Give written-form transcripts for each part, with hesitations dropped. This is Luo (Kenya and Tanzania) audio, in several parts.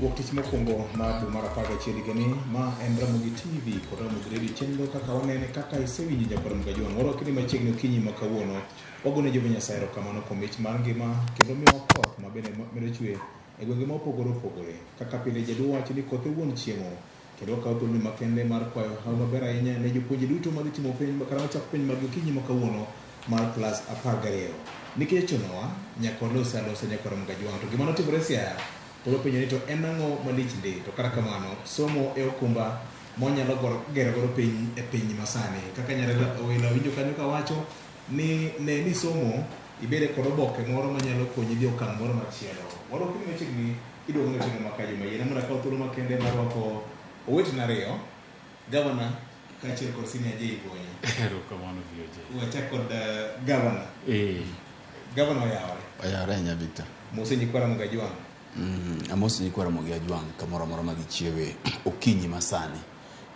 Wuok tich mokwongo mar dwe mar 11 higani, ma en Ramogi TV kod Ramogi Radio chenro kaka wanene kaka isewinjo nyakwar Ramogi Ajwang'. Warwaki ni machiegni okinyi ma kawuono. Wagone Jehova Nyasaye erokamano kuom mich mar ngima kendo miyowa koth ma bende medo chwe e gwenge ma opogore opogore. Kaka pile jaduo wacho ni koth e wuon chiemo. Kendo wakawo thuoloni makende mar kwayo hawi maber ahinya ne jopuonje duto madhi timo penj kata machako penj margi okinyi ma kawuono mar klas 12. Nikech ochunowa, nyaka walose alosa nyakwar Ramogi Ajwang'. To gima notimore Siaya, pod wapenjo ni to en ang'o malich ndi? To kata kamano, somo e okumba mwanyalo gero godo piny e piny masani. Kaka nyar Owila winjo kanyo kawacho ni ne ni somo ibede kod oboke moro manyalo konyi dhi okang' moro machielo. Warwako ni machiegni iduogo ne chenro ma kajo mayiena mondo akaw thuolo makende mar rwako owetena ariyo, gavana kaachiel kod senior J Gonyo. Erokamano VOJ. Wachak kod gavana. Gavana oyawore. Oyawore ahinya Victor. Mose nyikwa Ramogi Ajwang'. Amosi nyikwa Ramogi Ajwang' kamoro amora ma gichiewe okinyi masani.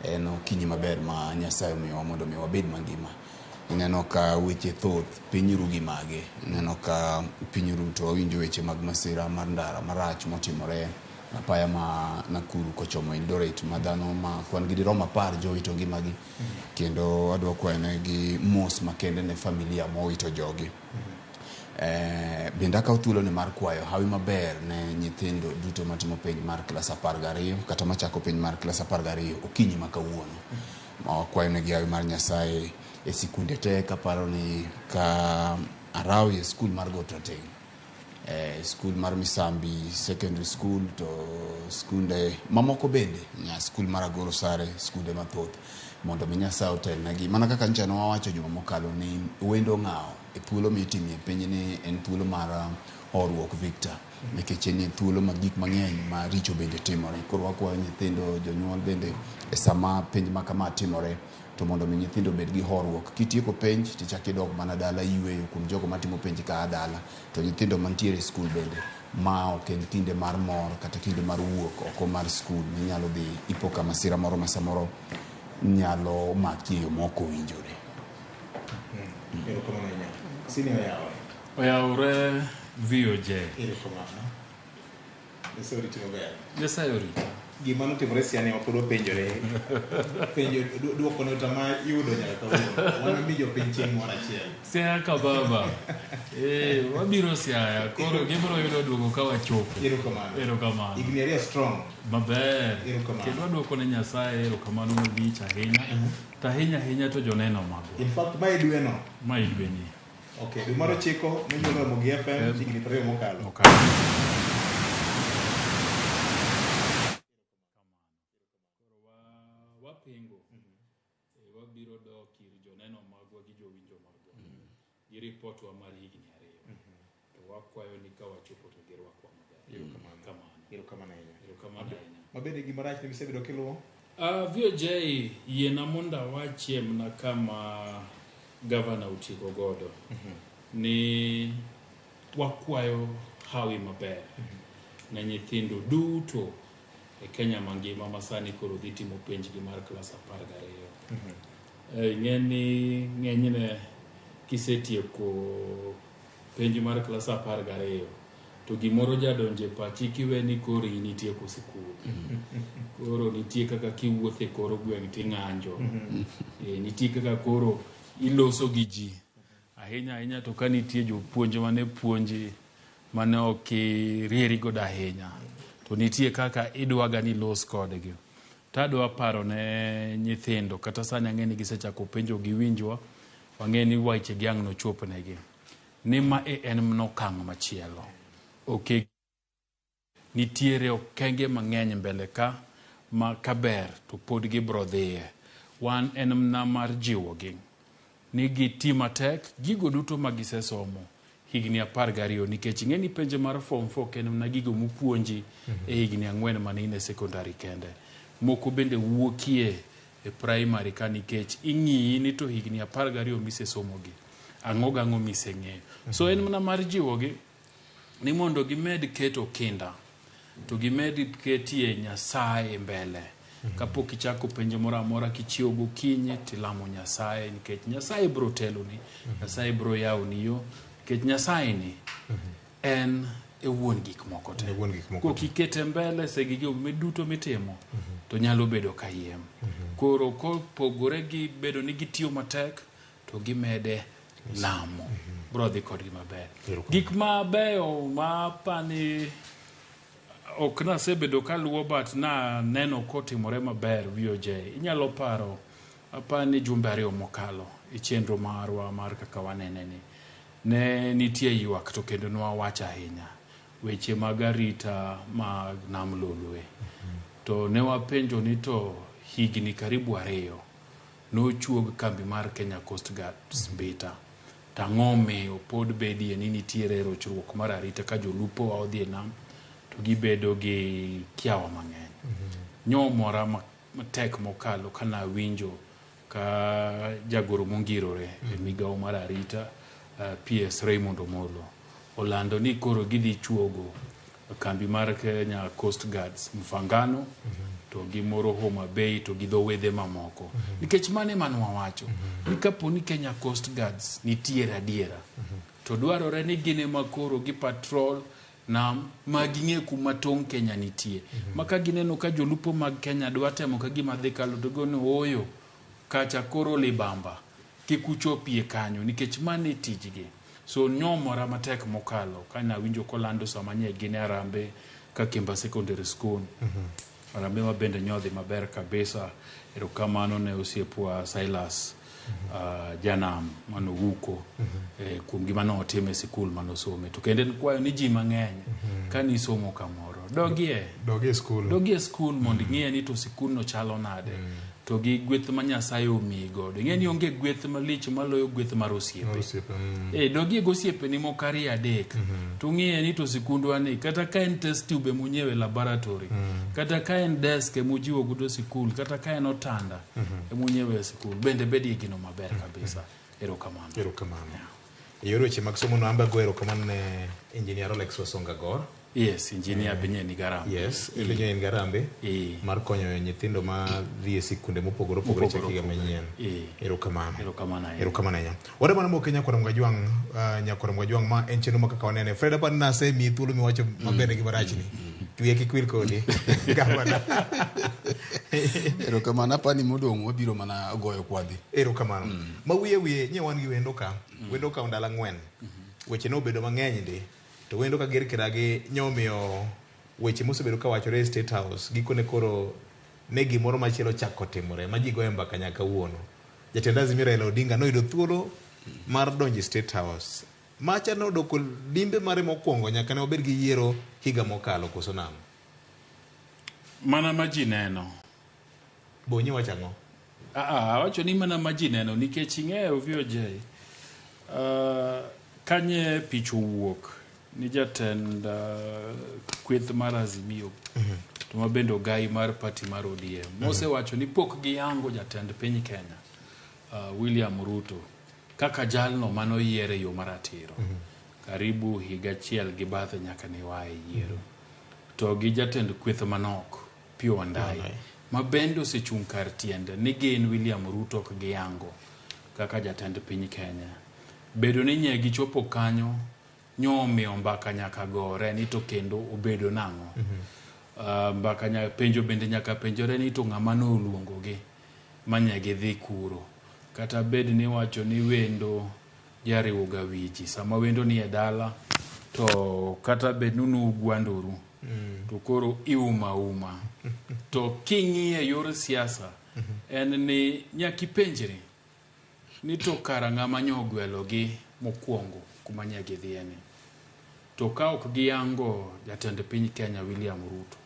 En okinyi maber ma Nyasaye omiyowa mondo mi wabed mangima. Ineno ka weche thoth, piny ru gi mage. Ineno ka piny ru to wawinjo weche mag masira mar ndara marach motimore apaya ma Nakuru kochomo Eldoret ma dhano ma kwan gi dirom 10 jowito ngimagi. Kendo adwa kwayonegi mos makende ne familia mowito jogi. Bende akawo thuoloni mar kwayo hawi maber ne nyithindo duto matimo penj mar klas 12 kata machako penj mar klas 12 okinyi ma kawuono. Wakwayo negi hawi mar Nyasaye e sikunde te kaparo ni ka Arawi e skul mar Got Rateng', skul mar Misambi Secondary School to skunde mamoko bende, skul mar Agoro Sare, skunde mathoth mondo mi Nyasaye otelnegi. Mana kaka nyocha ne wawacho juma mokalo ni wendo ng'awo e thuolo mitimie penj ni en thuolo mar horuok Victor, nikech en e thuolo ma gik mang'eny maricho bende timore. Koro wakwayo nyithindo, jonyuol bende e sama penj ma kama timore to mondo mi nyithindo obed gi horuok. Kitieko penj tichak idok mana dala yueyo kuom jogo matimo penj ka a dala, to nyithindo mantiere e skul bende ma ok en kinde mar mor kata kinde mar wuok oko mar skul minyalo dhi ipo ka masira moro ma samoro nyalo maki e yo ma ok owinjore. Erokamano ahinya. Sini oyawore. Oyawore VOJ. Erokamano. Nyasaye oriti maber. Nyasaye oriti. Gima notimore Siaya ni wapod wapenjore. Penjo duoko ne otama yudo nyaka kawuono. Wan mi jopiny chieng' moro achiel. Siaya ka baba. Wabiro Siaya. Koro gibiro yudo duoko ka wachopo. Erokamano. Erokamano. Higni ariyo strong. Maber. Erokamano. Kendo waduoko ne Nyasaye erokamano malich ahinya. To ahinya ahinya to joneno magwa. In fact, mae dwe no. Mae dwe ni. Okay, dwe mar 9 nonyuol Ramogi FM higni 20 mokalo. Mokalo. Koro wapingo. Wabiro dok ir joneno magwa gi jowinjo magwa. Gi ripot wa mar higni 2. To wakwayo ni ka wachopo to girwakwa maber. Erokamano. Kamano. Erokamano ahinya. Erokamano ahinya. Mabende gima rach ni misebedo kiluwo? VOJ, yiena mondo awachie mana kama gavana otieko godo. Ni wakwayo hawi maber ne nyithindo duto e Kenya mangima ma sani koro dhi timo penjgi mar klas 12. Ing'e ni ng'enyne kisetieko penj mar klas 12 to gimoro jadonjo e pachi kiwe ni koro in itieko sikul. Koro nitie kaka kiwuotho e kor gweng' ting'anjo. Nitie kaka koro iloso gi ji. Ahinya ahinya to ka nitie jopuonj mane puonji mane ok irieri godo ahinya, to nitie kaka idwaga ni ilos kodgi. To adwa paro ne nyithindo, kata sani ang'e ni gisechako penjo giwinjwa, wang'e ni weche gi ang' nochopnegi. Ni ma e en mana okang' machielo. Ok nitiere okenge mang'eny mbele ka ma kaber to pod gibro dhiye. Wan en mana mar jiwogi ni giti matek gigo duto ma gisesomo higni 12, nikech ing'e ni penj mar form 4 ok en mana gigo mopuonji e higni 4 mane in e secondary kende. Moko bende wuokie e primary ka nikech ing'iyi ni to higni 12 misesomogi ang'o gang'o miseng'eyo. So en mana mar jiwogi ni mondo gimed keto kinda to gimed ketie Nyasaye mbele. Kapok ichako penj moro amora, kichiewo gokinyi tilamo Nyasaye, nikech Nyasaye biro teloni, Nyasaye biro yawoni yo, nikech Nyasaye ni en e wuon gik moko te. E wuon gik moko te. Kokikete mbele se gigo duto mitimo to nyalo bedo kayiem. Koro kopogore gi bedo ni gitiyo matek to gimede lamo. Bro dhi kodgi maber. Gik mabeyo ma apani ok nasebedo kaluwo but naneno kotimore maber VOJ. Inyalo paro apani jumbe ariyo mokalo e chenro marwa mar kaka wanene ni ne nitie ywak to kendo nwawacho ahinya weche mag arita mag Nam Lolwe. To ne wapenjo ni to higni karibu 2 nochuog kambi mar Kenya Coast Guard Mbita. To ang'o omiyo pod bedie ni nitiere rochruok mar arita ka jolupo wa odhi e nam to gibedo gi kiawa mang'eny. Nyomora matek mokalo kana winjo ka jagoro mongirore e migawo mar arita PS Raymond Omolo olando ni koro gidhi chuogo kambi mar Kenya Coast Guards Mfangano to gi moro Homa Bay to gi dho wedhe mamoko. Nikech mano ema nwawacho ni kapo ni Kenya Coast Guards nitiere adiera to dwarore ni gin ema koro gi patrol nam ma ging'e kuma tong' Kenya nitie. Ma ka gineno ka jolupo mag Kenya dwa temo ka gima dhi kalo to gone ooyo kacha koro libamba kik uchopie kanyo nikech mano e tijgi. So nyomora matek mokalo ka nawinjo kolando sama nye gin e Harambee Kakimba Secondary School. Harambee ma bende nyodhi maber kabisa. Erokamano ne osiepwa Silas Janam manowuko kuom gima notimo e sikul manosome. To kendo en kwayo ni ji mang'eny kanisomo kamoro dogie skul. Dogie skul mondo ing'e ni to sikul no chalo nade. To gi gweth ma Nyasaye omiyi godo. Ing'e ni onge gweth malich maloyo gweth mar osiepe. Dogie gosiepeni moko ariyo adek. To ng'iye ni to sikundwa ni kata ka en test tube munyiewo e laboratory, kata ka en desk emujiwo godo sikul, kata ka en otanda emunyiewo e sikul, bende bedie gino maber kabisa. Erokamano. Erokamano. E yor weche mag somo no amba go erokamano ne Engineer Alex Wasonga Gor. Yes, engineer be nigi Harambee. Yes, engineer en Harambee mar konyo nyithindo ma dhi e sikunde mopogore opogore chak higa manyien. Erokamano. Erokamano ahinya. Erokamano ahinya. Wade mana moke nyakwar Mgajwang', nyakwar Mgajwang' ma en chenro ma kaka wanene. Fred apani nasemiyi thuolo miwacho maber gi marachni. Wiya kik wil kodi. Gavana. Erokamano apani modong' wabiro mana goyo kwadhi. Erokamano. Ma wiye nye wan gi wendo ka. Wendo ka ndalo 4. Weche nobedo mang'eny ndi. To wendo ka ger kiragi nyomiyo weche mosebedo ka wachore e State House gikone koro ne gimoro machielo chako timore ma ji goye mbaka nyaka kawuono. Jatend Azimio Raila Odinga noyudo thuolo mar donjo e State House. Macha nodoko limbe mare mokwongo nyaka ne obed gi yiero higa mokalo koso nang'o? Mana ma ji neno. Bonyi wacho ang'o? Awacho ni mana ma ji neno nikech ing'eyo VOJ kanye picha owuok ni jatend kweth mar Azimio to ma bende ogai mar party mar ODM mosewacho ni pok giyango jatend piny Kenya William Ruto kaka jalno manoyier e yo maratiro karibu higa achiel gi bathe nyaka ne waa e yiero to gi jatend kweth manok Opiyo Wandayi ma bende osechung' kar tiende ni gin William Ruto ok giyango kaka jatend piny Kenya. Bedo ni nye gichopo kanyo nyomiyo mbaka nyaka gore ni to kendo obedo nang'o. Mbaka penjo bende nyaka penjore ni to ng'ama noluongogi manye gidhi kuro. Kata bed ni wacho ni wendo jariwo ga wiji sama wendo ni e dala to kata bed ni nugwandoru to koro iuma uma. To king'iye yor siasa en ni nyaka ipenjri ni to kara ng'ama nyogwelogi mokwongo kuma nye gidhiye ni. To ka ok giyango jatend piny Kenya William Ruto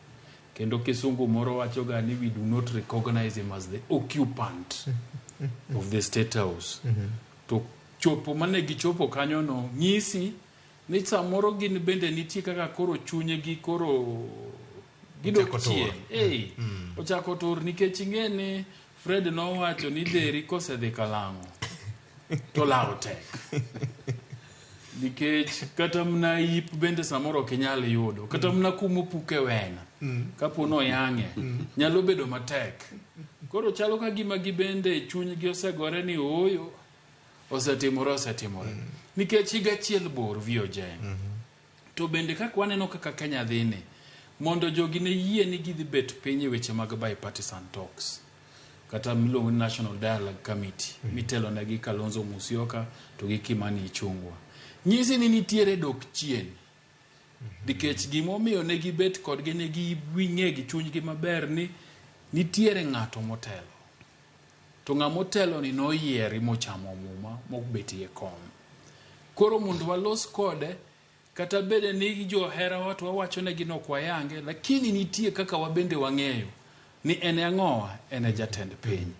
kendo kisungu moro wacho ga ni we do not recognize him as the occupant of the State House. To chopo mane gichopo kanyo no nyisi ni samoro gin bende nitie kaka koro chunygi koro gidok chien. Ochako tur nikech ing'e ni Fred nowacho ni dheri kosedhi kalang'o to lawo tek. Nikech kata mana yip bende samoro ok inyal yudo. Kata mana kumopuke wena. Kapo noyang'e nyalo bedo matek. Koro chalo ka gima gibende chunygi osegore ni ooyo osetimore osetimore. Nikech higa achiel bor VOJ. To bende kaka waneno kaka Kenya dhini, mondo jogi ne yie ni gidhi bet piny e weche mag bipartisan talks kata miluongo ni National Dialogue Committee mitelo negi Kalonzo Musyoka to gi Kimani Ichung'wa, nyisi ni nitiere dok chien. Nikech gimomiyo ne gibet kodgi ne ging'e gi chunygi maber ni nitiere ng'ato motelo. To ng'ama otelo ni noyieri mochamo muma mobetie kom. Koro mondo walos kode kata bede ni joherawa to wawacho negi ni ok wayange, lakini nitie kaka wabende wang'eyo ni en e ang'owa, en e jatend piny.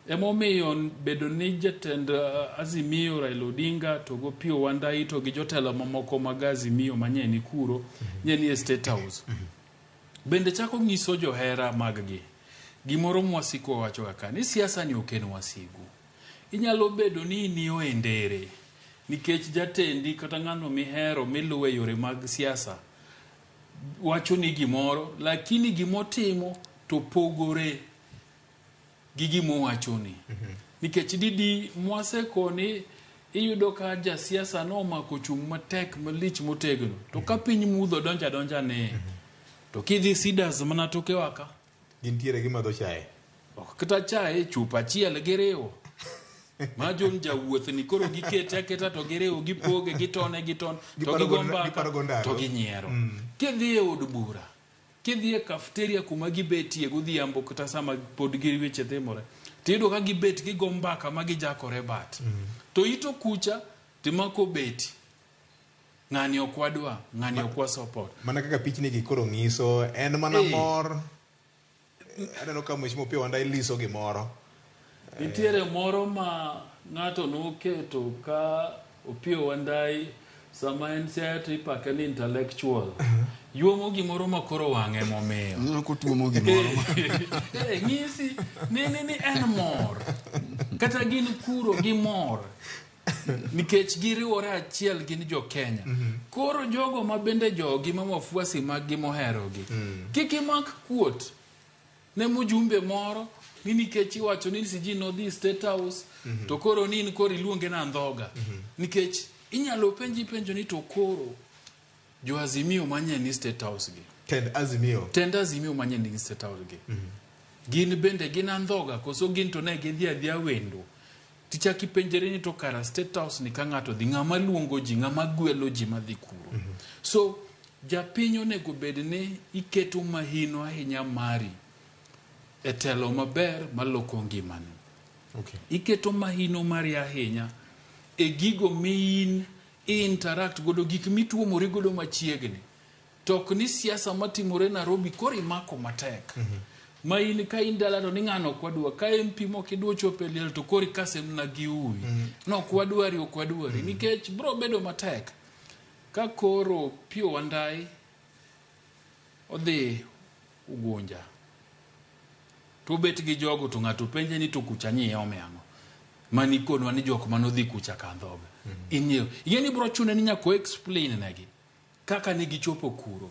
Emomiyo bedo ni jatend Azimio Raila Odinga to go Opiyo Wandayi to gi jotelo mamoko mag Azimio manye ni kuro, nye ni e State House. Bende chako nyiso johera mag gi gimoro mwasiko wawacho kaka ni siasa ni ok en wasigu. Inyalo bedo ni in e ndere nikech jatendi kata ng'ano mihero miluwe yore mag siasa wacho ni gimoro, lakini gimotimo to pogore gi gimowachoni. Nikech didi mwasekoni iyudo ka jasiasa nomako chung' matek malich motegno to ka piny mudho donja donja ne to kidhi Cedars mana tokewa ka Gintiere gimadho chae. Ok kata chae chupa achiel giriwo ma John jawuoth ni koro gikete aketa to giriwo gipoge gitone gitone to Giparo gigo go- mbaka giparo go ndalo. to ginyiero. Kidhi e od bura, kidhi e cafeteria kuma gibetie godhiambo kata sama pod gi weche timore, tiyudo ka gibet gigo mbaka ma gijakore bat. To ito kucha timako beti. Ng'ani ok wadwa, ng'ani ok wa support. Mana kaka pichni gi koro nyiso, en mana mor. Aneno ka Mheshimiwa Opiyo Wandayi liso gimoro. Nitiere moro ma ng'ato noketo ka Opiyo Wandayi sama en Siaya to ipake ni intellectual. Yuomo gimoro ma koro wang'e momiyo. Ineno kotuomo gimoro. Ng'isi ni en mor. Kata gin kuro gimor. Nikech giriwore achiel gin jo Kenya. Koro jogo ma bende jogi ma wafuasi mag gi moherogi. Kik imak kuot ne mjumbe moro ni nikech iwacho ni siji nodhi State House to koro ni in koro iluonge na ndhoga. Nikech inyalo penji penjo ni to koro jo Azimio manye ni State House gi. Tend Azimio. Tend Azimio manye ni State House gi. Gin bende gin andhoga koso gin to ne gidhi adhiya wendo. Tichak ipenjri ni to kara State House ni ka ng'ato dhi, ng'ama luongo ji, ng'ama gwelo ji madhi kuro. So japiny onego bed ni iketo mahino ahinya mari e telo maber maloko ngimani. Okay. Iketo mahino mari ahinya e gigo miin interact godo, gik mituomori godo machiegni. To ok ni siasa matimore Nairobi koro imako matek. Ma in ka in dala to ni ng'ano ok wadwa, ka MP mok idwa chopo e liel to koro ikase mana gi uwi. No ok wadwari, ok wadwari. Nikech bro bedo matek. Ka koro Opiyo Wandayi odhi Ugunja to obet gi jogo to ng'ato penje ni to kucha nyiome ang'o? Mani konwa ni jok manodhi kucha ka ndhoga. Ing'eyo. Ing'e ni bro chune ni nyaka o explain negi kaka ne gichopo kuro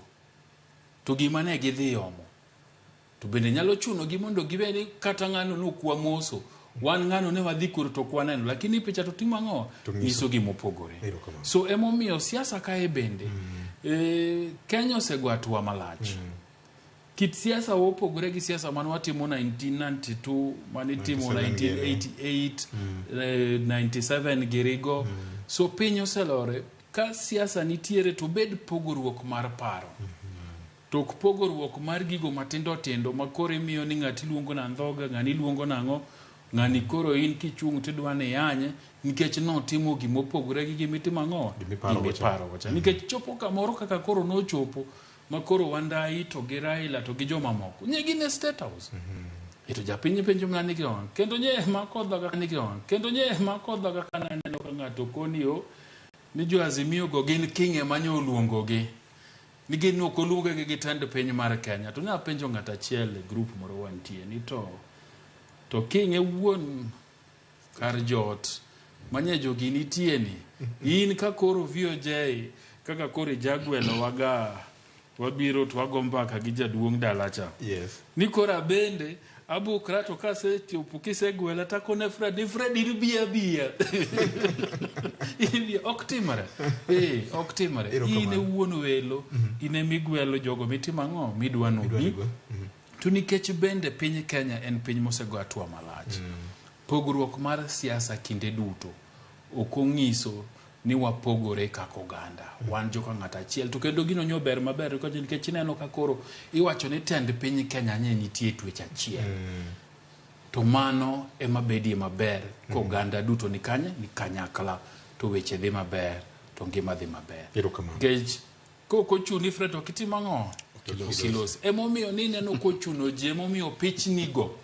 to gima ne gidhi omo. To bende nyalo chuno gi mondo giwe ni kata ng'ano nokwa moso. Wan ng'ano ne wadhi kuro to ok waneno. Lakini picha to timo ang'o? To nyiso. Nyiso gimopogore. Erokamano. So emomiyo siasa kae bende Kenya osego hatua malach. Kit siasa opogore gi siasa mane watimo 1992, mane itimo 97 1988, 97 girigo. So piny oselore. Ka siasa nitiere to bed pogruok mar paro. To ok pogruok mar gigo matindo tindo ma koro imiyo ni ng'ati iluongo na ndhoga, ng'ani iluongo nang'o, ng'ani koro in kichung' tidwa ni iyanye nikech notimo gimopogore gi gimitimo ang'o? Gimiparo gocha. Gimiparo gocha. Nikech chopo kamoro kaka koro nochopo ma koro Wandayi to gi Raila to gi jomamoko nye gin e State House. To japiny penjo mana ni kendo kendo nye mako dhoga ni kendo nye mako dhoga ka naneno ka ng'ato koni o ni jo Azimio go gin king ema nyo oluongogi. Ni gin ok oluongogi gi tend piny mar Kenya. To napenjo ng'at achiel e group moro wantie ni to king e wuon kar joot manye jogi nitie ni in ka koro VOJ kaka koro ijagwelo waga wabiro to wago mbaka gi jaduong' dala cha. Yes. Ni koro abende Abukra to kasechopo kisegwela takone Fred ni Fred in bi abiya. In bi ok timre. Ok timre. Erokamano. In e wuon welo, in emigwelo jogo mitimo ang'o midwa Midwa nobi. nigo. To nikech bende piny Kenya en piny mosego hatua malach. Pogruok mar siasa kinde duto ok onyiso ni wapogore kaka oganda. Wan joka ng'ato achiel. To kendo gino nyo ber maber nikech ineno ka koro iwacho ni tend piny Kenya nye nitie twech achiel. To mano ema bedie maber ka oganda duto ni kanye ni kanyakla to weche dhi maber to ngima dhi maber. Erokamano. Nikech kok ochuni Fred ok itim ang'o? Ok ilosi. Emomiyo ni ineno kochuno ji, emomiyo pichnigo.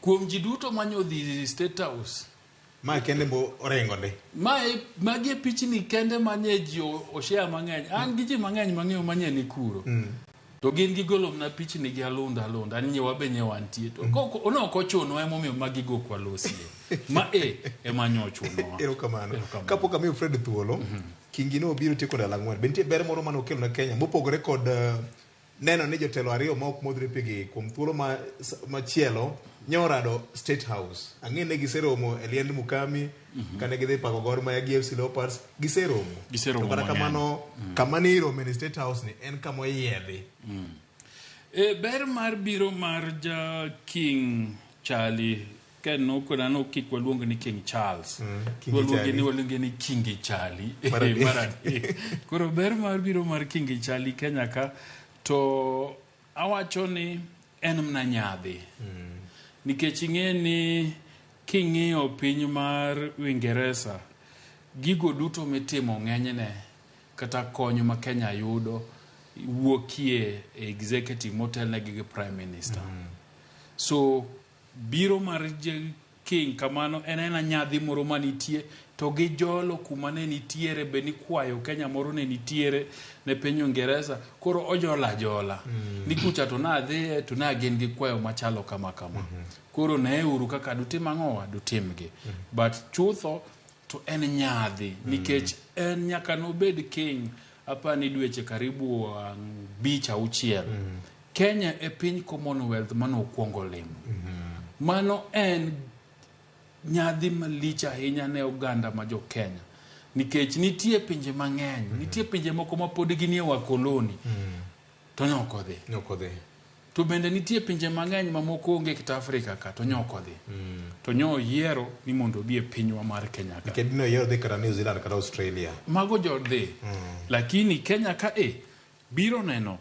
Kuom ji duto manyodhi State House, Ma kende mo oringo ndi. Magi e pichni kende manye ji oshare mang'eny. An gi ji mang'eny mang'eyo manye ni kuro. To gin gigolo mana pichni gi alunda alunda. An nyewa be nye wantie. To no ok ochunowa emomiyo magi go ok walosie. Ma e ema nyo ochunowa. Erokamano. Erokamano. Kapok amiyo Fred thuolo, Kingi ne obiro tieko ndalo ang'wen. Be nitie ber moro mane okelo ne Kenya mopogore kod neno ni jotelo ariyo ma ok modhre pi gi kuom thuolo machielo nyorado State House. Ang'e ne giseromo e liend Mukami, kane gidhi pako Gor Mahia gi FC Leopards, giseromo. Giseromo To kata mang'eny. kamano, kama ne irome ni State House ni en kama oyiedhi. Ber mar biro mar ja King Charlie, ka nokona no kik waluong ni King Charles. King Waluonge Charlie. ni waluonge ni King Charlie. Mar adek. Mar adek. Koro ber mar biro mar King Charlie Kenya ka to awacho ni en mana nyadhi. Nikech ing'e ni king'iyo piny mar Uingereza, gigo duto mitimo ng'enyne kata kony ma Kenya yudo wuokie e executive motelnegi gi Prime Minister. So biro mar King kamano en aena nyadhi moro manitie to gi jolo kuma ne nitiere be nikwayo Kenya moro ne nitiere ne piny Uingereza koro ojola ajola. Ni kucha to nadhiye to na gin gi kwayo machalo kama kama. Koro neuru kaka dutim ang'owa dutimgi. But chutho to en nyadhi nikech en nyaka nobed king apani dweche karibu 5 6. Kenya e piny Commonwealth manokwongo limo. Mano en nyadhi malich ahinya ne oganda ma jo Kenya. Nikech nitie pinje mang'eny, nitie pinje moko ma pod ginie wakoloni, to ne ok odhi. Ne ok odhi. To bende nitie pinje mang'eny ma moko onge kata Afrika ka, to ne ok odhi. To nyo oyiero ni mondo obi e pinywa mar Kenya ka. Nikech ne oyiero dhi kata New Zealand kata Australia. Mago jodhi. Lakini Kenya ka e biro neno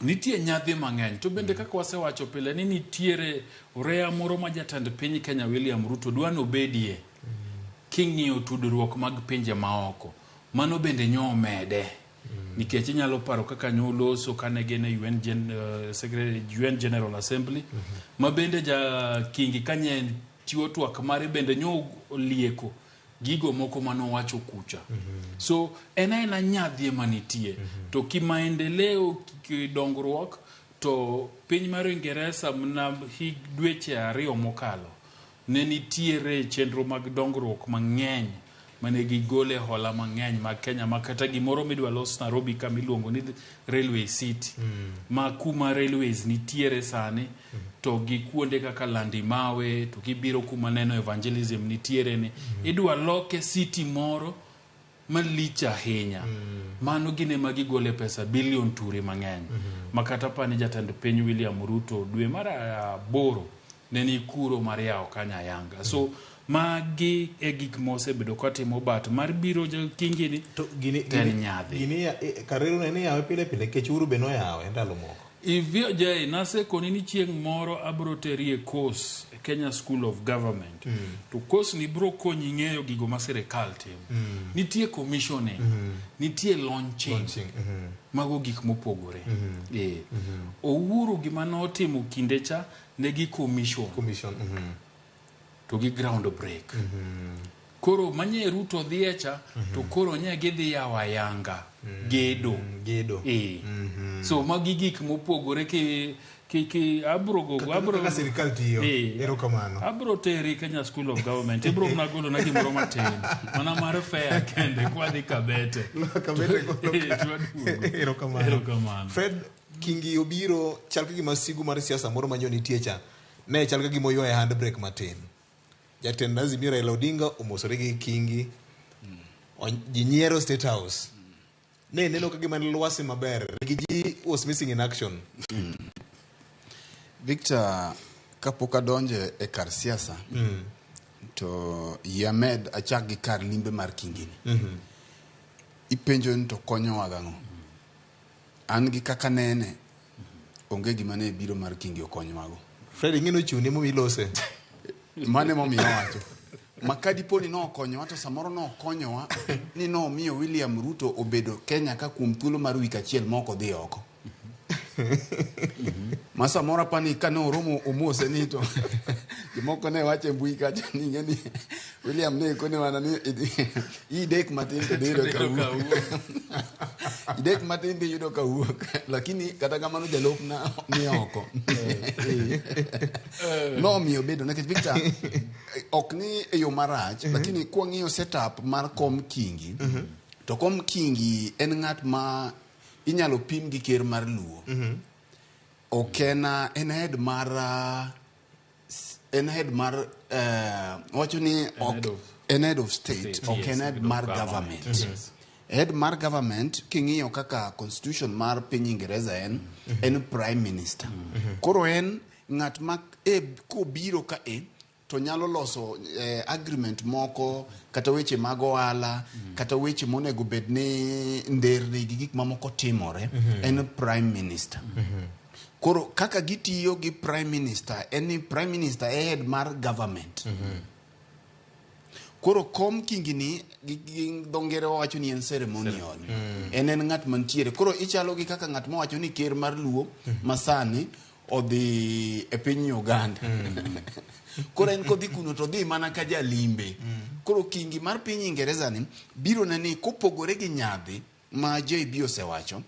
nitie nyadhi mang'eny. To bende kaka wasewacho pile ni nitiere oreya moro ma jatend piny Kenya William Ruto dwa nobedie king'iyo tudruok mag pinje maoko. Mano bende nyo omede. Nikech inyalo paro kaka nyo loso kane gin e UN Secretary, UN General Assembly, ma bende ja Kingi kanye chiwo twak mare bende nyo olieko gigo moko manowacho kucha. So en aena nyadhi ema nitie. To kimaendeleo kidongruok to piny mar Uingereza mna hig dweche 2 mokalo ne nitiere chenro mag dongruok mang'eny mane gigole hola mang'eny mag Kenya ma kata gimoro midwa los Nairobi kama iluongo ni Railway City. Ma kuma railways nitiere sani to gi kuonde kaka Landimawe to gibiro kuma neno evangelism nitiere ni idwa loke city moro malich ahinya. Mano gine ma gigole pesa bilion turi mang'eny. Ma kata pani jatend piny William Ruto dwe mar 8 ne ni kuro mar yawo kanyo ayanga. So magi e gik mosebedo katimo bat mar biro Kingi ni To to en nyadhi. gini Kareru ne ni yawe pile pile nikech Uhuru be noyawe ndalo moko. Ivyo Jay, nasekoni ni chieng' moro abro teri e course e Kenya School of Government. To course ni bro konyi ng'eyo gigo ma sirikal timo. Nitie commissioning, nitie launching. Launching, Mago gik mopogore. Uhuru gima notimo kinde cha ne gi commission. Commission, To gi ground break. Koro manye Ruto dhiye cha, to koro nye gidhi yawo ayanga. Gedo. Gedo. So magi gik mopogore ki abro go, abro Kaka sirikal tiyo. Erokamano. Abro teri Kenya School of Government. Ibro mana golo na gimoro matin. Mana mar fair kende kwadhi Kabete. Kabete koro. Twaduogo. Erokamano. Erokamano. Fred, Kingi obiro chal ka gima sigu mar siasa moro ma nyo nitie cha ne chal ka gima oywaye handbrake matin. Jatend Azimio Raila Odinga omosore gi Kingi. Ji nyiero State House. Ne neno ka gima en lwasi maber. Rigiji was missing in action. Victor, kapok adonjo e kar siasa, to yie amed achak gi kar limbe mar Kingini. Ipenjo ni to konyowa gang'o? An gi kaka nene, onge gima ne biro mar Kingi okonyowago. Fred ing'e nochuni momiyo ilose. Mano emomiyo awacho. Ma ka dipo ni nokonyowa to samoro nokonyowa ni nomiyo William Ruto obedo Kenya ka kuom thuolo mar wik achiel ma ok odhi oko. Ma samoro apani kane oromo omose ni to jomoko ne wacho e mbui kacha ni ing'e ni William ne kone mana ni idek matin to dhi yudo ka wuok. Idek matin dhi yudo ka wuok. Lakini kata kamano jalupna ni oko. Nomiyo bedo nikech Victor ok ni e yo marach lakini kwang'iyo setup mar kom Kingi to kom Kingi en ng'at ma inyalo pim gi ker mar Luo. Ok en en head mar en head mar wacho ni ok en head of state, ok en head mar government. Head mar government king'iyo kaka constitution mar piny Ingereza en prime minister. Koro en ng'at ma kobiro ka to nyalo loso agreement moko kata weche mag ohala kata weche monego bed ni nderni gi gik mamoko timore en prime minister. Koro kaka gitiyo gi prime minister en ni prime minister e head mar government. Koro kom Kingi ni gi dho ngere wawacho ni en ceremonial. En ng'at mantiere. Koro ichalo gi kaka ng'at mawacho ni ker mar Luo masani odhi e piny Uganda. Koro en kodhi kuno to odhi mana ka jalimbe. Koro Kingi mar piny Ingereza ni biro ne ni kopogore gi nyadhi ma JB osewacho,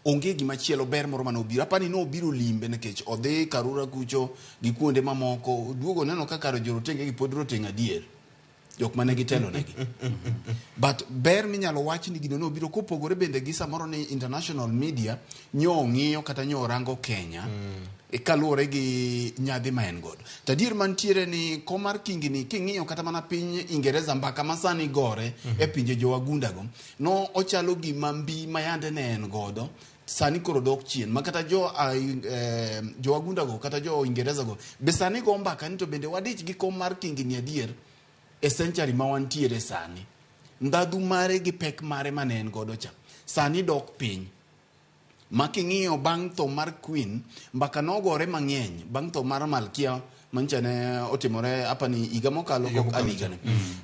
onge gima chielo ber moro mane obiro. Apani nobiro limbe nikech odhi Karura kucho gi kuonde mamoko. Oduogo neno ka kar jorotenge gi pod roteng' adier. Jok mane gitelo negi. But ber minyalo wach ni gino nobiro kopogore bende gi samoro ni international media nyo ng'iyo kata nyo rango Kenya kaluwore gi nyadhi ma en godo. To adier mantiere ni kom mar Kingi ni king'iyo kata mana piny Ingereza mbaka ma sani gore e pinje jowagunda go, no ochalo gima mbi ma yande ne en godo sani koro dok chien ma kata jo jowagunda go kata jo Ingereza go be sani go mbaka ni to bende wadich gi kom mar Kingi ni adier e century ma wantiere sani. Ndhadhu mare gi pek mare mane en godo cha sani dok piny. Ma king'iyo bang' tho mar Queen, mbaka nogore mang'eny bang' tho mar Malkia mancha ne otimore apani higa mokalo kok higani.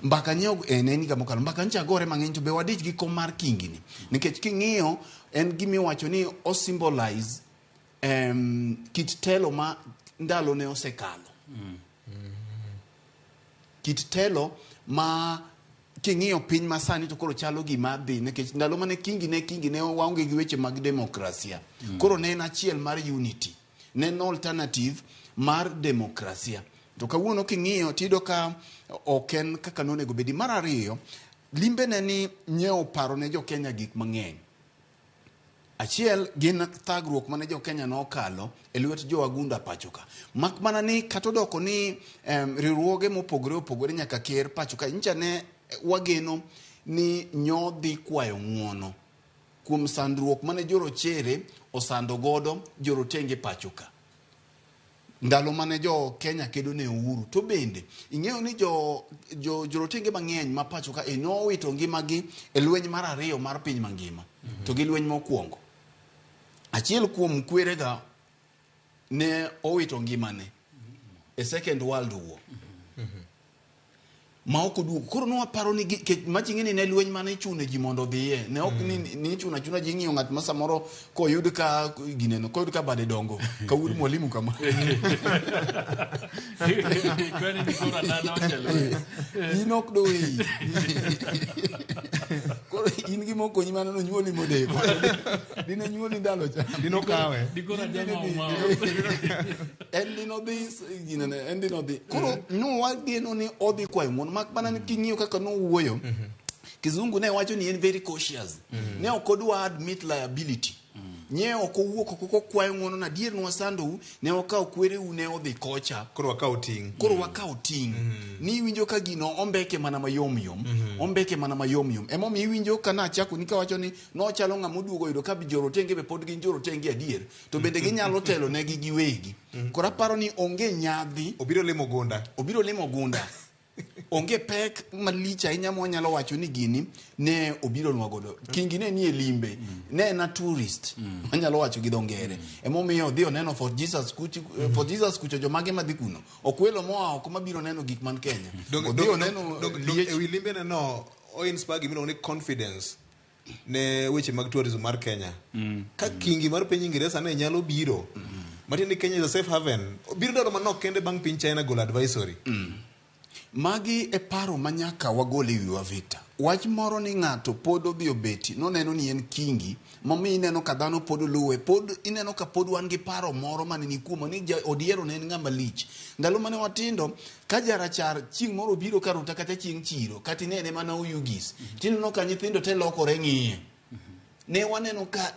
Mbaka nye en higa mokalo. Mbaka ncha gore mang'eny to be wadich gi kom mar Kingi ni. Nikech king'iyo en gimiwacho ni o symbolize kit telo ma ndalo ne osekalo. Kit telo ma king'iyo piny masani to koro chalo gima dhi nikech ndalo mane Kingi ne waonge gi weche mag demokrasia. Koro ne en achiel mar unity. Ne en alternative mar demokrasia. To kawuono king'iyo tiyudo ka ok en kaka nonego bedi. Mar ariyo, limbe ne ni nyiewo paro ne jo Kenya gik mang'eny. Achiel gin thagruok mane jo Kenya nokalo e lwet jo wagunda pacho ka. Mak mana ni kata odoko ni riwruoge mopogore opogore nyaka ker pacho ka. Nyicha ne wageno ni nyo dhi kwayo ng'uono kuom sandruok mane jorochere osando godo jorotenge pacho ka. Ndalo mane jo Kenya kedo ne uhuru to bende ing'eyo ni jorotenge mang'eny ma pacho ka nowito ngimagi e lweny mar ariyo mar piny mangima to gi lweny mokwongo. Achiel kuom kwerega ne owito ngimane e Second World War. Ma ok oduogo. Koro nwaparo ni maching'e ni ne lweny mane ichuno ji mondo odhiye. Ne ok ni ichuno achuna ji ng'iyo ng'at ma samoro koyud ka gineno, koyud ka bade dongo, ka wuod mwalimu kama. In ok doweyi. Koro in gima okonyi mana nonyuoli modeko. Dine nyuoli ndalo cha. Dino kawe. En dino dhi ginene, en dino dhi. Koro nwageno ni odhi kwayo ng'uono mak mana ni king'iyo kaka nowuoyo. Kizungu ne wacho ni en very cautious. Ne ok odwa admit liability. Nye ok owuok oko kokwayo ng'uono na adier nwasandou, ne wakawo kwereu ne odhi kocha. Koro wakawo ting'. Koro wakawo ting'. Ni iwinjo ka gino ombeke mana mayom yom. Ombeke mana mayom yom. Emomiyo iwinjo ka nachako ni kawacho ni nochalo ng'ama oduogo oyudo ka jorotenge be pod gin jorotenge adier. To bende ginyalo telo negi giwegi. Koro aparo ni onge nyadhi. Obiro limo gunda. Obiro limo gunda. Onge pek malich ahinya mwanyalo wacho ni gini ne obiro nwa godo. Kingi ne nie limbe, ne en a tourist, wanyalo wacho gi dho ngere. Emomiyo odhi oneno Fort Jesus kucho, Fort Jesus kucho jomage madhi kuno. Ok welo moa oko mabiro neno gik man Kenya. Odhi oneno liech. Ewi limbene no, o inspire gimiluongo ni confidence ne weche mag tourism mar Kenya. Ka kingi mar piny Ingereza ne nyalo biro, matiende ni Kenya is a safe haven. Biro ndalo manok kende bang' piny China golo advisory. Magi e paro ma nyaka wagol e wiwa Victor. Wach moro ni ng'ato pod odhi obeti noneno ni en kingi momiyo ineno ka dhano pod luwe, pod ineno ka pod wan gi paro moro mane ni kuomwa ni ja Odiero ne en ng'ama lich. Ndalo mane watindo ka jarachar chieng' moro obiro ka ruta kata chieng' chiro kata inene mana Oyugis tineno ka nyithindo te lokore ng'iye. Ne waneno ka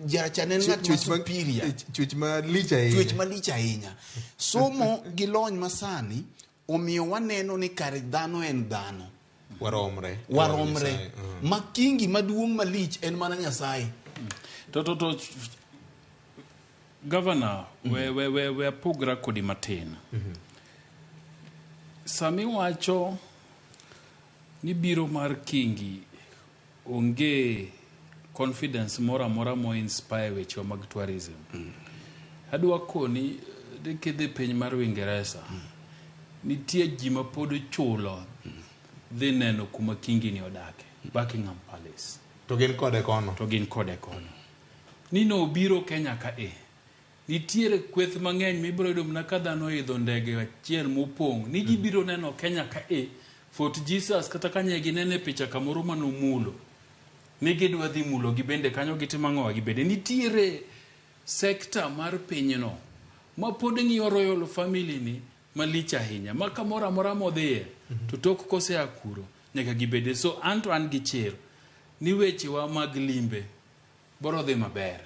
jarachar ne en ng'at ma superior. Chwech malich ahinya. Chwech malich ahinya. Somo gi lony masani omiyo waneno ni kare dhano en dhano. Waromre. Waromre. Ma kingi maduong' malich en mana Nyasaye. To Governor, we apogra kodi matin. Sami wacho ni biro mar kingi onge confidence moro amora mo inspire weche mag tourism. Adwa koni kidhi piny mar Uingereza, nitie ji ma pod chulo dhi neno kuma kingi ni odake, Buckingham Palace. To gin kode kono. To gin kode kono. Ni no biro Kenya ka e. Nitiere kweth mang'eny mibiro yudo mana ka dhano oidho ndege achiel mopong' ni gibiro neno Kenya ka e Fort Jesus kata ka nye ginene picha kamoro manomulo ni gidwa dhi mulo gibende kanyo gitimo ang'owa gibende. Nitiere sekta mar pinyno ma pod ng'iyo royal family ni malich ahinya ma kamoro amora modhiye to tok kosea kuro nyaka gibede. So anto an gi chir ni wechewa mag limbe boro dhi maber.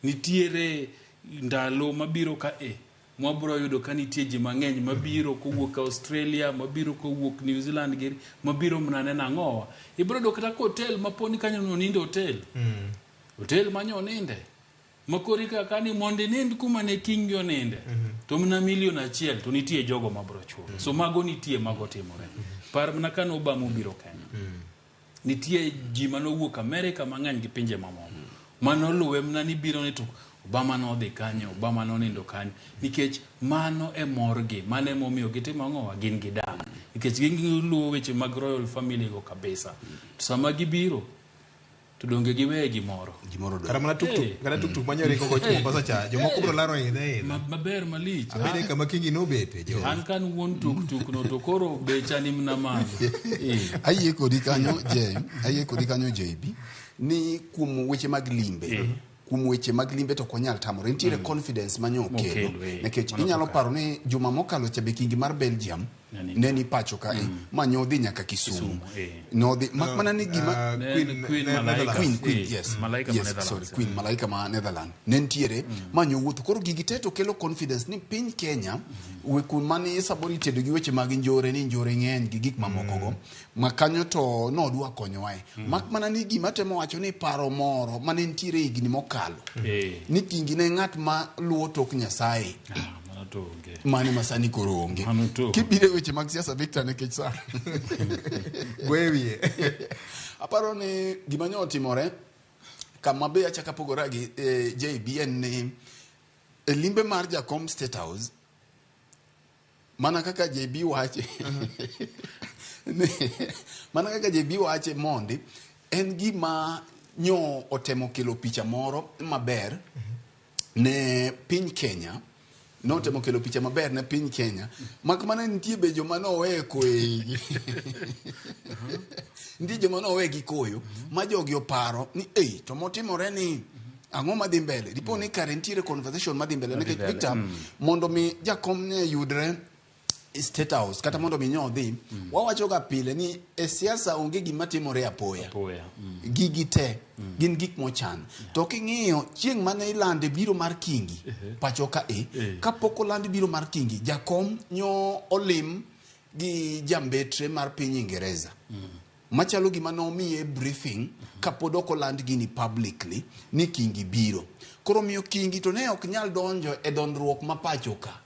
Nitiere ndalo mabiro ka e mwabro yudo ka nitie ji mang'eny mabiro kowuok Australia, mabiro kowuok New Zealand giri, mabiro mana neno ang'owa. Ibiro yudo kata ka hotel maponi kanyo nonindo hotel. Hotel manyo oninde. Makori kaka ni mondo inind kuma ne kingi oninde. To mana 1 million to nitie jogo mabro chulo. So mago nitie mago timore. Par mana ka Obama obiro Kenya. Nitie ji manowuok Amerika mang'eny gi pinje mamoko. Manoluwe mana ni biro ni to Obama nodhi kanyo, Obama nonindo kanyo. Nikech mano e morgi, mano emomiyo gitimo ang'owa, gin gidak. Nikech giluwo weche mag royal family go kabisa. To sama gibiro, to donge giweye gimoro. Gimoro Kata mana tuktuk, kata tuktuk manyo ringo kocho Mombasa cha, jomoko biro laro idhe idha. Maber malich. Abede kama kingi nobete jo. An kan wuon tuktuk no to koro becha ni mna malo. Ayie kodi kanyo J, ayie kodi kanyo JB ni kuom weche mag limbe. Kuom weche mag limbe to ok wanyal tamore. Nitiere confidence manyo okelo. Mokelo, Nikech Mano inyalo kaka. paro ni juma mokalo cha be kingi mar Belgium ne ni pacho ka ma nodhi nyaka Kisumu. Kisumu, Nodhi mak mana ni gima Ne Queen, Queen ne Malaika. Netherlands. Queen, Queen, yes. Malaika ma yes, Netherlands. sorry, Queen Malaika ma Netherlands. Ne nitiere ma nyowuotho. Koro gigi te to kelo confidence ni piny Kenya we mane samoro itedo gi weche mag njore ni njore ng'eny gi gik mamoko go. Ma kanyo to nodwa konyowae. Mak mana ni gima temo wacho ni paro moro mane nitiere higni mokalo. Ni kingi ne ng'at ma luwo tok Nyasaye. Ah, mano to onge. Mane ma sani koro onge. Mano to. Kibiro e weche mag siasa Victor nikech sa. Gwe wiye. Aparo ni gima nyo otimore kama be achako apogora gi JB en ni e limbe mar Jakom State House mana kaka JB wache mana kaka JB wache mondi en gima nyo otemo kelo picha moro maber ne piny Kenya notemo kelo picha maber ne piny Kenya mak mana nitie be joma nowe koyo nitie joma nowe gi koyo ma jogi oparo ni ei to motimore ni ang'o madhi mbele dipo ni kare nitiere conversation madhi mbele nikech mbele, Victor mondo mi jakom ne yudre State House kata mondo mi nyodhi wawacho ga pile ni e siasa onge gima timore apoya. Apoya. Gigi te gin gik mochan. To king'iyo chieng' mane ilande biro mar Kingi pacho ka e kapok oland biro mar Kingi, jakom nyo olim gi jambetre mar piny Ingereza machalo gima nomiye briefing kapod ok oland gini publicly ni Kingi biro. Koro miyo Kingi to ne ok nyal donjo e dondruok ma pacho ka.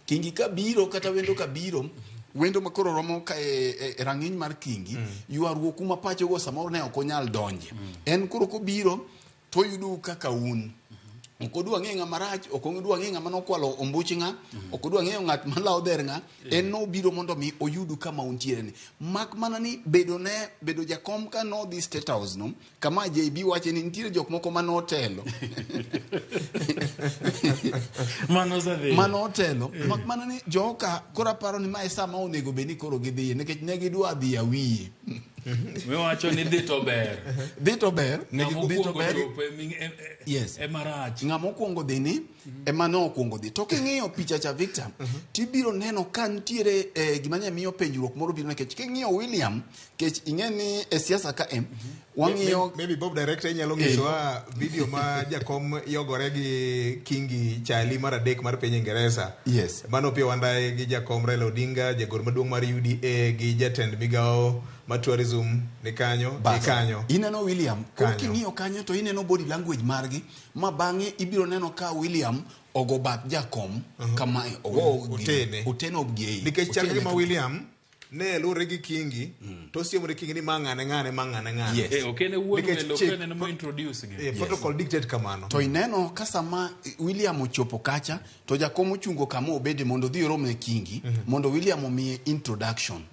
Kingi ka biro kata wendo ka biro, wendo ma koro romo ka e rang'iny mar Kingi, ywaruok kuma pacho go samoro ne ok onyal donje. En koro kobiro to oyudou kaka un. Ok odwa ng'eyo ng'ama rach, ok odwa ng'eyo ng'ama nokwalo ombuch ng'a, ok odwa ng'eyo ng'at malawo dher ng'a, en nobiro mondo mi oyudu kama untiere ni. Mak mana ni bedo ne bedo jakom ka nodhi State House no, kama JB wache ni nitiere jok moko manotelo. Mano osedhi. Manotelo, mak mana ni joka koro aparo ni mae sama onego bed ni koro gidhiye nikech ne gidwa dhi awiye. Miwacho ni dhi to ber. Dhi to ber, Ng'ama dhi to okwongo ber. chopo Yes. ema rach. Ng'ama okwongo dhi ni ema ne okwongo dhi. To king'iyo picha cha Victor, tibiro neno ka nitiere gima ne miyo penjruok moro biro nikech king'iyo William, kech ing'e ni e siasa ka e wang'iyo Maybe Bob Director inyalo nyisowa video ma jakom yogore gi Kingi Chali mar adek mar piny Ingereza. Yes. Mano Opiyo Wandayi gi jakom Raila Odinga, jagoro maduong' mar UDA gi jatend migawo mar tourism ni kanyo, ni Bas. kanyo. Ineno William, koro Kanyo. king'iyo kanyo to ineno body language margi ma bang'e ibiro neno ka William ogo bath jakom kamae, ogo Otene. oteno gi Nikech chal otene gima William ne luwore gi Kingi to osiemore Kingi ni ma ng'ane ng'ane ma ng'ane ng'ane. Yes. Ok en e wuon Nikech welo, ok chik- en ema introduce gi. Protocol dictate kamano. To ineno ka sama William ochopo kacha to jakom ochungo kama obede mondo odhi orom ne Kingi mondo William omiye introduction.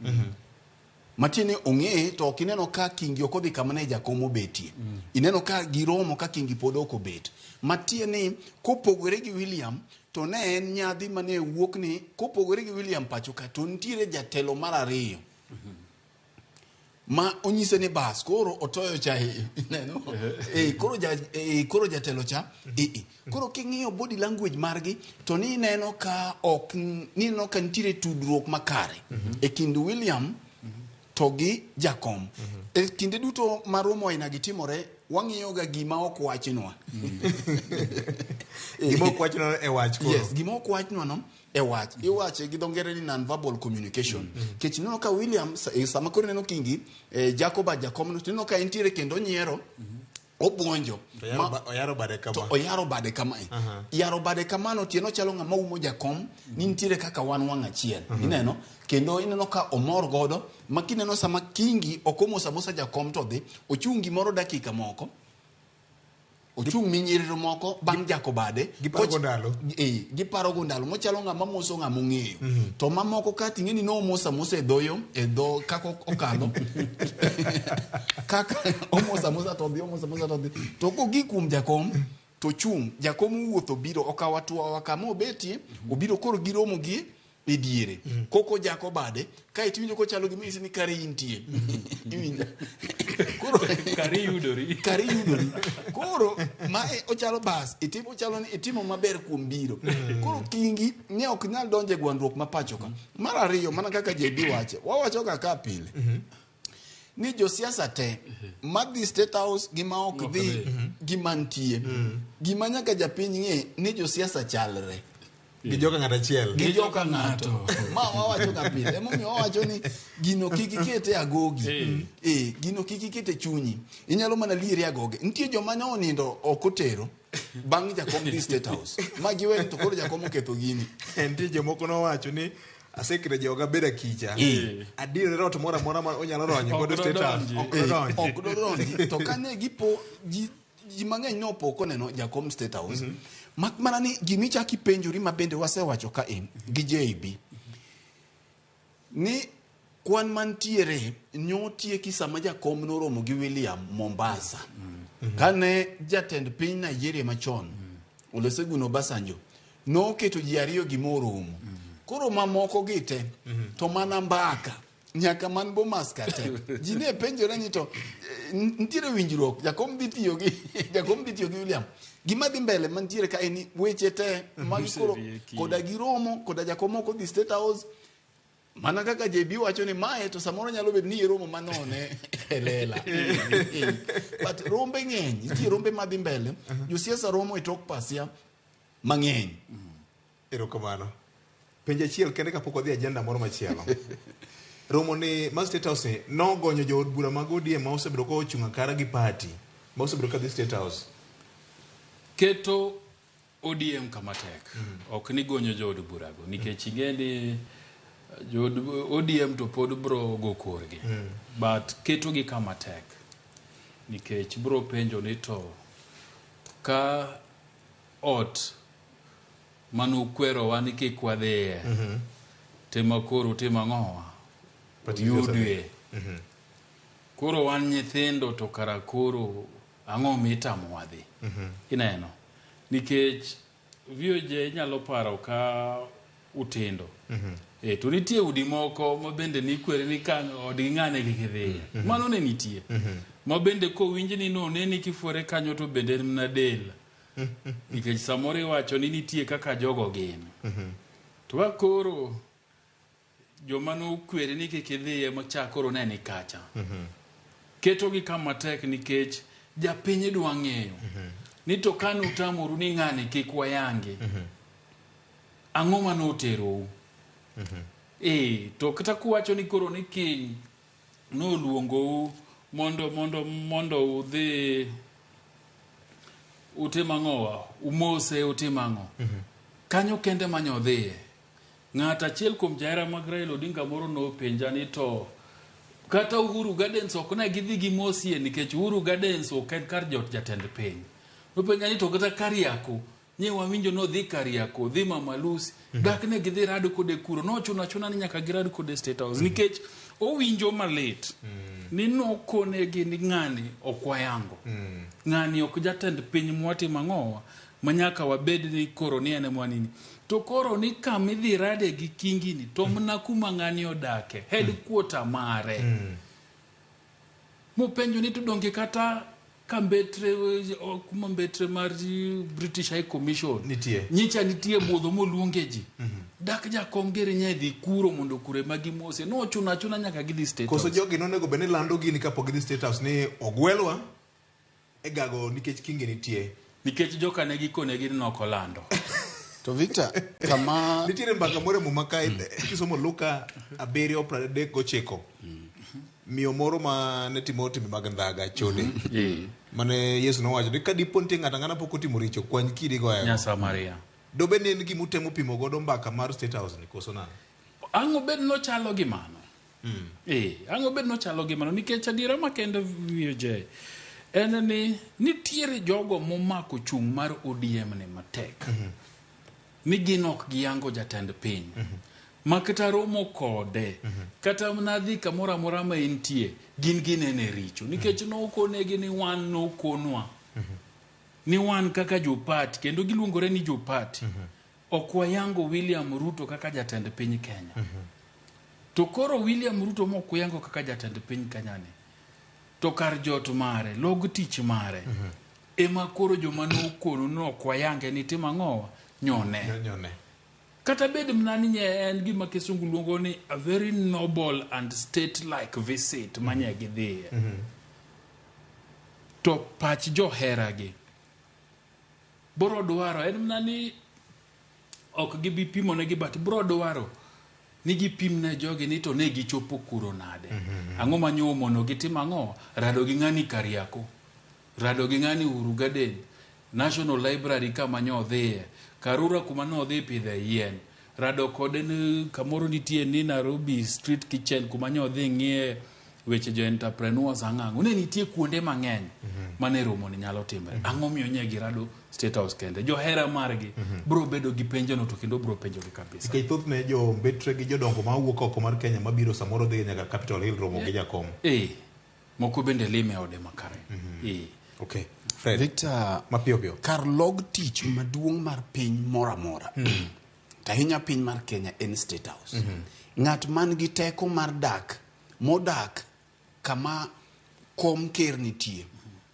Matiende ong'e to ok ineno ka Kingi ok odhi kama ne jakom obetie. Ineno ka giromo ka Kingi pod ok obet. Matiende ni kopogore gi William to ne en nyadhi mane wuok ni kopogore gi William pacho ka to nitiere jatelo mar ariyo ma onyise ni bas koro otoyo cha ineno koro koro jatelo cha Koro king'iyo body language margi to ni ineno ka ok ni ineno ka nitiere tudruok makare e kind William to gi jakom. E kinde duto ma romo aina gi timore, wang'iyo ga gima ok wachnwa. Gima ok wachnwa e wach koro. Yes, gima ok wachnwa no e wach. Iwache gi dho ngere ni non-verbal communication. Kech ineno ka William sama koro ineno Kingi, Jacob jakom no, tineno ka entiere kendo onyiero, obuonjo. Oyaro bade kama. To oyaro bade kama. Yaro bade kamano tieno chalo ng'ama umo jakom ni nitiere kaka wan wang' achiel. Ineno? Kendo ineno ka omor godo, ma kineno sama Kingi ok omoso amosa jakom to dhi, ochung' gimoro dakika moko. Ochung' minyiriro moko bang' jako bade. Giparo go ndalo. Giparo go ndalo. Mochalo ng'ama moso ng'ama ong'eyo. To mamoko ka ting'e ni nomoso amosa e dhoyo, e dho kaka okalo. Kaka omoso amosa to odhi, omoso amosa to odhi. To kogik kuom jakom, to chung'. Jakom owuotho obiro, okawo atua kama obetie, obiro koro giromo gi e diere. Koko jako bade, kae tiwinjo kochalo gima nyisi ni kare intie. Iwinjo? Koro Kare iyudori. Kare iyudori. Koro mae ochalo bas, itimo chalo ni itimo maber kuom biro. Koro Kingi ne ok nyal donjo e gwandruok ma pacho ka. Mar ariyo, mana kaka JB wacho, wawacho ga ka pile. Ni josiasa te madhi State House gi ma ok dhi gi mantie. Gima nyaka japiny ng'e ni josiasa chalre. Gi joka ng'ato achiel. Gi joka ng'ato. Ma wawacho ga pile. Emomiyo wawacho ni gino kik ikete agogi. Gino kik ikete chunyi. Inyalo mana lieri agoge. Nitie joma ne onindo ok otero bang' jakom dhi State House. Ma giwe to koro jakom oketho gini. Nitie jomoko nowacho ni asekete joga bedo akicha. Adier rot moro amora ma onyalo ronyo godo State House. Ok dodonji. Ok dodonji. To kane gipo ji mang'eny nopo koneno jakom State House. Mak mana ni gimichak ipenjori ma bende wasewacho ka in gi JB ni kwan mantiere nyotieki sama jakom noromo gi William Mombasa. Kane jatend piny Nigeria machon Olusegun Obasanjo noketo ji ariyo gimoromo. Koro mamoko gi te to mana mbaka nyaka man Bomas ka te. Ji ne penjore ni to nitiere winjruok jakom dhi tiyo gi jakom dhi tiyo gi William. Gima dhi mbele mantiere ka en ni weche te magi koro koda giromo koda jakom moko dhi State House. Mana kaka JB wacho ni mae to samoro nyalo bedo ni romo manone e lela. But rombe ng'eny, nitie rombe madhi mbele. Josiasa romo e tok pasia mang'eny. Erokamano. Penjo achiel kende kapok wadhi e agenda moro machielo. Romo ni mar State House ni nogonyo jood bura mag ODM ma osebedo ka ochung' akara gi party ma osebedo ka dhi State House. Keto ODM kama tek. Ok ni gonyo jood burago nikech ing'e ni jood ODM to pod bro go korgi. But ketogi kama tek nikech bro penjo ni to ka ot manukwerowa ni kik wadhiye tema koro timo ang'owa oyudwe. Koro wan nyithindo to kara koro ang'o mitamowa dhi. Ineno nikech VOJ nyalo paro ka utindo. To nitie udi moko ma bende nikwere ni ka odgi ng'ane kik idhiye. Mano ne nitie. Ma bende kowinj ni noneni kifuore kanyo to bende en mana del. Nikech samoro iwacho ni nitie kaka jogo gin. To ka koro joma nokwere ni kik idhiye machak koro ne ni kacha. Ketogi kama tek nikech japiny dwa ng'eyo ni to kane utamoru ni ng'ani kik wayangi, ang'o mane oterou? To kata kuwacho ni koro ni kiny noluongou mondo udhi utim ang'owa, umose utim ang'o. Kanyo kende manyodhiye. Ng'at achiel kuom jahera mag Raila Odinga moro nopenja ni to kata Uhuru Gardens ok ne gidhi gimosie nikech Uhuru Gardens ok en kar jot jatend piny. Nopenja ni to kata Kariako, nye wawinjo nodhi Kariako, dhi Mama Lucy, dak ne gidhi rado kode kuro. Nochuno achuna ni nyaka girad kode State House nikech owinjo malit ni nokonegi ni ng'ani ok wayango. Ng'ani ok jatend piny mwatimo ang'owa ma nyaka wabed ni koro ni en ema nini. To koro ni kama idhi rade gi kingi ni to mana kuma ng'ani odake, headquarter mare. Mopenjo ni to donge kata kambetre kuma mbetre mar British High Commission Nitie. Nyicha nitie budho moluonge ji. Dak jakom gere nya dhi kuro mondo kure magimose. Nochuno achuna nyaka gidhi State Koso House. jogi nonego bed ni lando gini kapok gidhi State House ni ogwelwa e gago nikech kingi nitie. Nikech joka ne gikonegi ni nokolando. To Victor, kama Nitiere mbaka moro e Muma kae kisomo Luka 7:39. Miyo moro ma ne timo timbe mag ndhaga chode. Mane Yesu nowacho ni ka dipo nitie ng'ato ang'ata pok otimo richo, kwany kidi goyego. Nya Samaria. Dobed ni en gima utemo pimo godo mbaka mar State House ni koso nang'o? Ang' obed nochalo gi mano. Ang' obed nochalo gi mano nikech adiera makende VOJ en ni nitiere jogo momako chung' mar ODM ni matek. Ni gin ok giyango jatend piny. Ma kata romo kode, kata mana dhi kamoro amora ma entie, gin ginene richo. Nikech nokonegi ni wan nokonwa. Ni wan kaka jopati, kendo giluongore ni jopati. Ok wayango William Ruto kaka jatend piny Kenya. To koro William Ruto mok uyango kaka jatend piny Kenya ni, to kar jot mare, log tich mare, ema koro joma nokonu ni ok wayange ni timo ang'owa, nyone. Nyone. Kata bed mana ni nye en gima kisungu luongo ni a very noble and state-like visit manye gidhiye. To pach joheragi bro dwaro, en mana ni ok gibi pimonegi, but bro dwaro ni gipim ne jogi ni to ne gichopo kuro nade. Ang'o ma nyo omono gitimo ang'o? Rado gi ng'ani Kariako, rado gi ng'ani Uhuru Garden, National Library kama nyo odhiye, Karura kuma nodhi pidhe yien, rado kode ni kamoro nitie ni Nairobi Street Kitchen kuma nyo odhi ng'iye weche jo entrepreneurs ang'ang'o. Ne nitie kuonde mang'eny mane romo ni nyalo timore. Ang'o miyo nye girado State House kende? Johera margi bro bedo gi penjo no to kendo bro penjo gi kabisa. Nikech thothne jo mbetre gi jodongo ma wuok oko mar Kenya mabiro samoro dhi nyaka Capitol Hill romo gi jakom. Moko bende lime ode makare. Okay. Fred. Victor, mapiyo piyo. Kar log tich maduong' mar piny moro amora. To ahinya piny mar Kenya en State House. Ng'at man gi teko mar dak, modak kama kom ker nitie,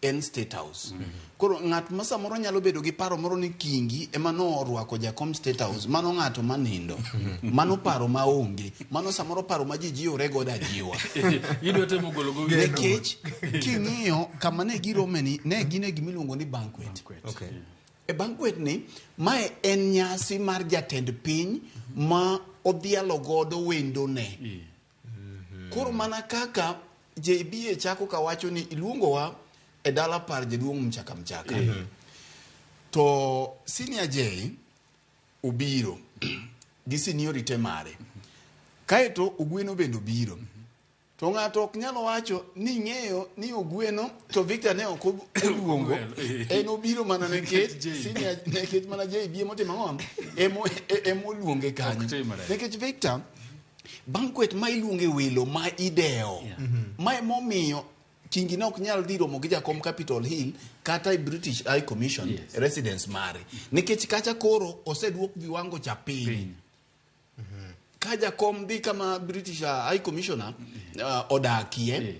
en State House. Koro ng'at ma samoro nyalo bedo gi paro moro ni Kingi ema norwako jakom State House, mano ng'ato manindo. Mano paro maonge. Mano samoro paro ma ji jiwre godo ajiwa. Idwa temo golo go wiye. Nikech king'iyo kama ne girome ni, ne gin e gimiluongo ni banquet. Okay. E banquet ni, mae en nyasi mar jatend piny ma odhialo godo wendone. Koro mana kaka JBA chako kawacho ni iluongowa e dala par jaduong' mchaka mchaka. To Senior J obiro gi seniority mare. Kaeto Ogweno bende obiro. To ng'ato ok nyal wacho ni ng'eyo ni Ogweno to Victor ne ok oluongo. En obiro mana nikech senior, nikech mana JB emotimo ang'o? Emo oluonge kanyo. Ok timre. Nikech Victor, banquet ma iluonge welo ma idewo. Ma emomiyo Kingi ne ok nyal dhi romo gi jakom Capitol Hill kata e British High Commission residence mare. Nikech kacha koro oseduok viwango cha piny. Ka jakom dhi kama British High Commissioner odakie,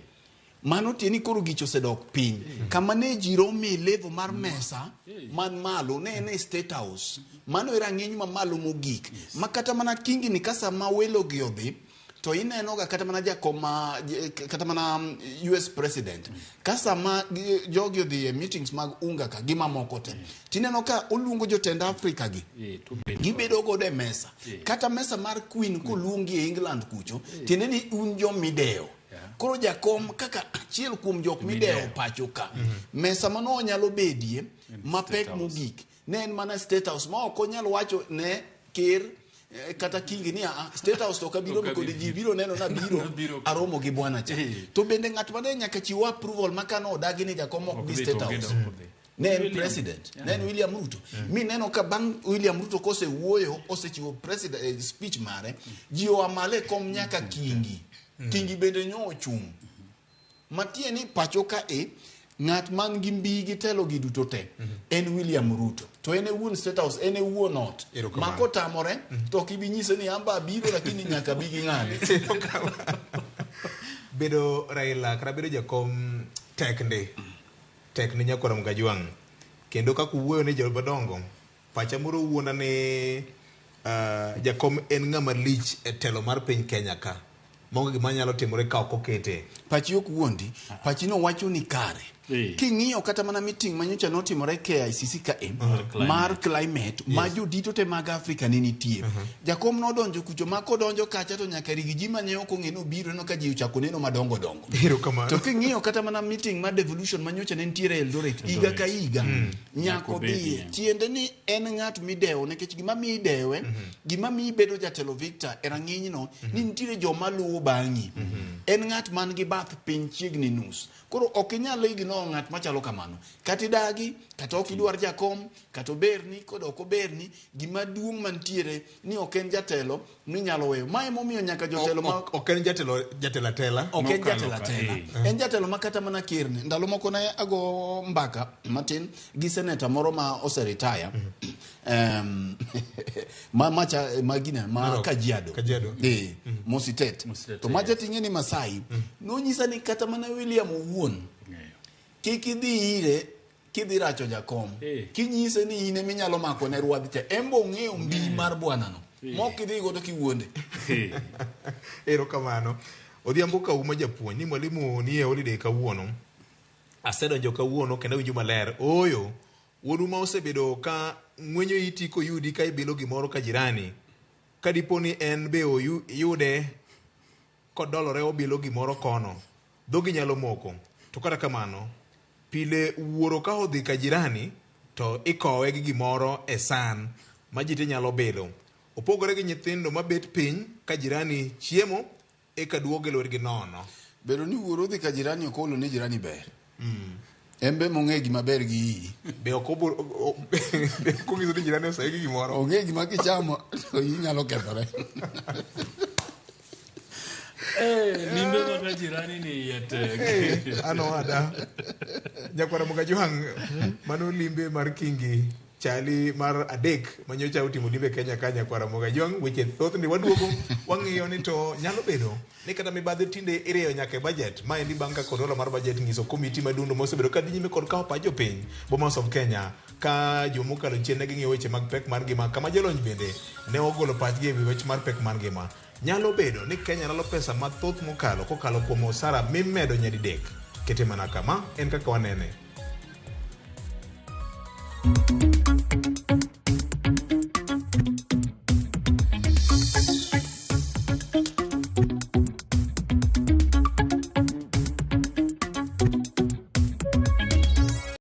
mano tiende ni koro gicho osedok piny. Kama ne ji rome level mar mesa man malo ne en e State House. Mano e rang'iny mamalo mogik. Ma kata mana Kingi ni ka sama welo gi odhi, to ineno ga kata mana jakom ma kata mana US president ka sama jogi odhi e meetings mag UNGA ka gi mamoko te, tineno ka oluongo jotend Afrika gi To bet gibedo godo e mesa, kata mesa mar Queen koluongi e England kucho, tiende ni un jomidewo. Koro jakom kaka achiel kuom jok midewo pacho ka, mesa mano onyalo bedie mapek State House. Mogik ne en mana State House ma ok onyal wacho ne ker kata Kingi ni "Ah, State House to ok abiro Ok kod abi- ji biro neno nabiro Nabiro. aromo gi bwana cha." To bende ng'at mane nyaka chiw approval ma kano odagi ni jakom ok Ok dhi dhi State to onge House dok odhi. ne en William. president, ne en William Ruto. Mi neno ka bang' William Ruto kosewuoyo, osechiwo president speech mare, ji oa malo e kom nyaka Kingi. Kingi bende nyo ochung'. Matie ni pacho ka e ng'at man gi mbi gi telo gi duto te en William Ruto, to en e wuon State House, en e wuon ot. Erokamano. Ma kotamore to ok ibi nyise ni amba abiro, lakini nyaka bi gi ng'ane. Bedo Raila kata bedo jakom tek ndi, tek ni nyakwar Mgajwang'. Kendo kaka uwuoyo ni jomadongo, pacha moro wuonda ni jakom en ng'ama lich e telo mar piny Kenya ka maonge gima nyalo timore ka ok okete. Pachi ok wuondi, pachi no wacho ni kare. King'iyo kata mana meeting manyocha notimore KICC ka e Climate. mar climate ma jodito te mag Afrika ne nitie, jakom nodonjo kucho, ma kodonjo kacha to nyaka rigi ji mane ok ong'e nobiro neno ka ji ochako neno madongo dongo. Erokamano. To king'iyo kata mana meeting mar devolution manyocha ne nitiere Eldoret higa ka higa, nyaka Nyaka odhiye. obedie. Tiende ni en ng'at midewo, nikech gima miyi dewe, gima miyi bedo jatelo, Victor, e rang'inyno ni nitiere joma luwo bang'i. En ng'at man gi bath piny chiegni nus. Koro ok inyal ignore ng'at machalo kamano, kata idagi kata ok idwar jakom, kata oberni kod ok oberni. Gima duong' mantiere ni ok en jatelo minyalo weyo. Ma emomiyo nyaka jotelo ma Ok en jatelo, jatelo atela. Ok en Mokalo jatelo ka, atela. En jatelo ma kata mana kerne ndalo moko ne ago mbaka matin gi seneta moro ma oseretire ma macha ma gine ma Narok. Kajiado. Kajiado. Mositet. Mositet, To macha ting'e ni Masai nonyisa ni kata mana William owuon Ng'eyo. kik idhi ire kidhi racho jakom. Kinyise ni in eminyalo mako ne rwadh cha, en bo ong'eyo mbi mar bwanano mok idhi godo kiwuonde. Erokamano. Odhiambo Kauma japuonj ni mwalimu nie holiday kawuono. Asedonjo kawuono kendo awinjo maler. Ooyo, wuonu ma osebedo ka ng'wenyo iti koyudi ka ibilo gimoro ka jirani. Ka dipo ni en be oyude kodolore obilo gimoro kono, dhogi nyalo moko. To kata kamano, pile wuoro ka odhi ka jirani to ikowe gi gimoro e san ma ji te nyalo bilo. Opogore gi nyithindo mabet piny ka jirani chiemo eka duogo e lwetgi nono. Bedo ni wuoro dhi ka jirani ok olo ne jirani ber, en be mong'e gima ber gi iyi. Be ok be ok onyiso ni jirani osayi gi gimoro. Ong'e gima kichamo to iyi nyalo kethore. Limbe maka jirani ni iye tek. An owada nyakwara Mugajwang', mano limbe mar Kingi. Chali mar adek manyocha otimo limbe Kenya ka nyakwar Ramogi Ajwang', weche thoth ni waduogo wang'iyo ni to nyalo bedo ni kata mibadhi tinde irieyo nyaka e budget. Maendi bang' ka controller mar budget nyiso komiti madundo mosebedo ka dhi nyime kod kawo pach jopiny Bomas of Kenya ka juma mokalo chien ne ging'iyo weche mag pek mar ngima kama jolony bende ne ogolo pachgi e wi wach mar pek mar ngima. Nyalo bedo ni Kenya lalo pesa mathoth mokalo kokalo kuom osara mimedo nyadidek. Kete mana kama en kaka wanene.